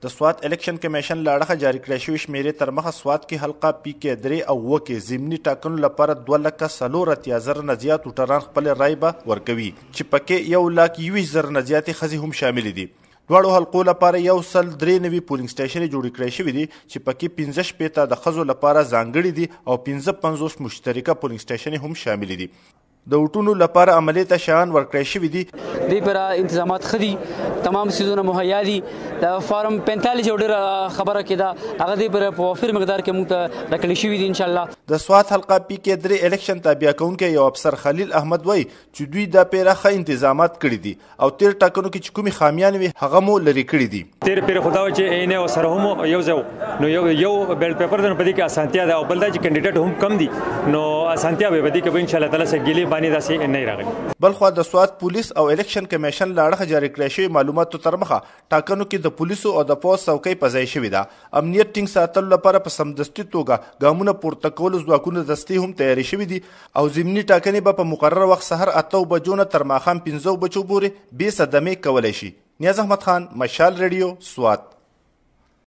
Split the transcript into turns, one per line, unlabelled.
د سوات الیکشن کمیشن له اړخه جاري کړی شوې شمېرې تر مخه سوات کې حلقه پي کې 3 او 7 کې ضمني ټاکنو لپاره 2,84,000 نه زیات ووټران خپلې رای به ورکوي، چې پکې 1,21,000 نه زیاتې ښځې هم شاملې دي. دواړو حلقو لپاره 193 پولینګ سټیشنې جوړې کړی شوې دي، چې پکې 65 د ښځو لپاره ځانګړي دي او 55 مشترکه پولینګ سټیشنې هم شاملې دي. د ووټونو لپاره عملې ته شیان ورکړی شوي دي.
دې پر انتظامات ښه دي، تمام سیزونه مهیا دي. د فارم 45 یو ډېره خبره کې ده، هغه دې پر په وافر مقدار کې موږ ته راکړی شوي دي ان شاء الله.
د سوات حلقه پي کې 3 الیکشن تابیا کوونکی یو افسر خلیل احمد وایي چې دوی دا پیره ښه انتظامات کړي دي او تیر ټاکنو کې چې کومې خامیانې وې هغه مو لرې کړي دي.
تیر پیر خو دا و چې عین او سره هم یو ځای نو یو یو بیلټ پیپر ده، نو په دې کې اسانتیا ده، او بل دا چې کینډیډیټ هم کم دي نو اسانتیا به په دې کې به ان شاء الله تعالی سره ګیلې باندې داسې نه راغلي.
بلخوا د سوات پولیس او الیکشن کمیشن له اړخه جاري کړی شوي معلوماتو تر مخه ټاکنو کې د پولیسو او د پوځ څوکۍ په ځای شوې ده. امنیت ټینګ ساتلو لپاره په سمدستي توګه ګامونه پورته کولو ځواکونو دستې هم تیارې شوې دي او ضمني ټاکنې به په مقرره وخت سهار 8 بجو نه تر ماښام 5 بجو پورې بې صدمې کولی شي. نیاز احمد خان، مشال ریډیو، سوات.